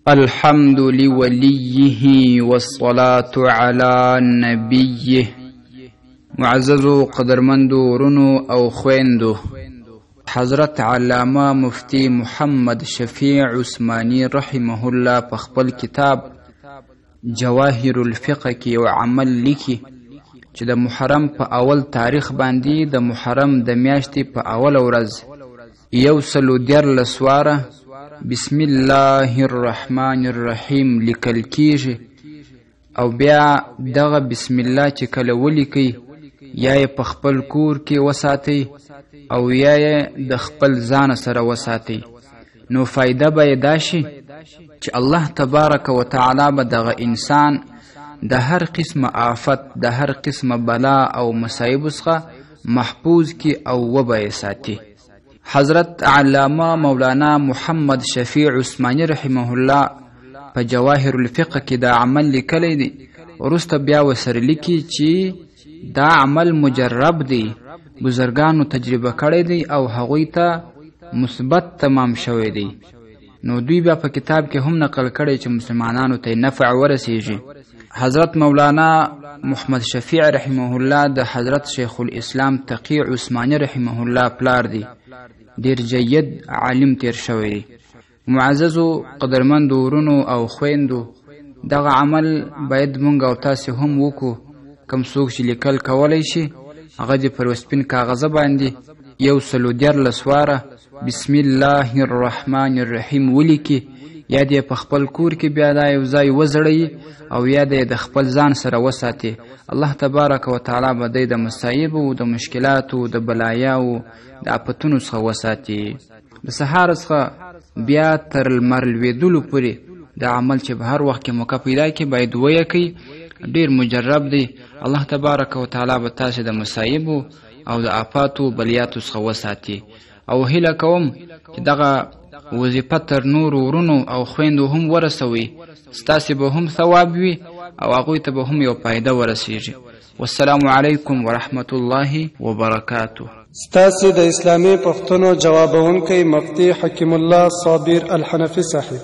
الحمد لوليه والصلاة على نبيه. معززو قدرمندو ورونو او خويندو، حضرت علامه مفتي محمد شفیع عثماني رحمه الله په خپل کتاب جواهر الفقه کې یو عمل لیکي چې د محرم په اول تاریخ باندې د محرم د میاشتې په اوله ورځ 113 واره بسم الله الرحمن الرحیم لیکل کیږي، او بیا دغه بسم الله چې کله ولیکئ یا یې په خپل کور کې وساتئ او یا یې د خپل ځان سره وساتئ، نو فایده به یې دا شي چې الله تبارک وتعالی به دغه انسان د هر قسمه آفت، د هر قسمه بلا او مصایبو څخه محفوظ کړي او وبه یې ساتي. حضرت علامه مولانا محمد شفیع عثماني رحمه الله په جواهر الفقه کې دا عمل لیکلی دی. وروسته بیا ورسره لیکي چې دا عمل مجرب دی، بزرګانو تجربه کړی دی او هغوی ته مثبت تمام شوی دی. نو دوی بیا په کتاب کې هم نقل کړی چې مسلمانانو ته نفع ورسیږي. حضرت مولانا محمد شفیع رحمه الله د حضرت شیخ الاسلام تقی عثماني رحمه الله پلار دی، ډیر جید عالم تیر شوی دی. معززو قدرمندو ورونو او خویندو، دغه عمل باید مونږ او تاسې هم وکړو. کوم څوک چې لیکل کولی شي هغه دې پر سپین کاغذ باندې 113 واره بسم الله الرحمن الرحیم ولیکي، یا دې په خپل کور کې بیا دا یو ځای وځړوي او یا دې د خپل ځان سره وساتي. الله تبارک وتعالی به دی د مصایبو، د مشکلاتو، د بلایاو، د آفتونو څخه وساتي. د سهار څخه بیا تر لمر لوېدلو پورې د عمل چې په هر وخت کې موقع پیدا کړي باید ویې کوي، ډېر مجرب دی. الله تبارک وتعالی به تاسې د مصایبو او د آفاتو بلیاتو څخه وساتي. او هیله کوم چې دغه وظیفه تر نورو ورونو او خویندو هم ورسوي، ستاسې به هم ثواب وي او هغوی ته به هم یو فایده ورسیږي. والسلام علیکم ورحمة الله وبرکاته. ستاسې د اسلامي پوښتنو جوابوونکی مفتي حکیم الله صابر الحنفي صاحب.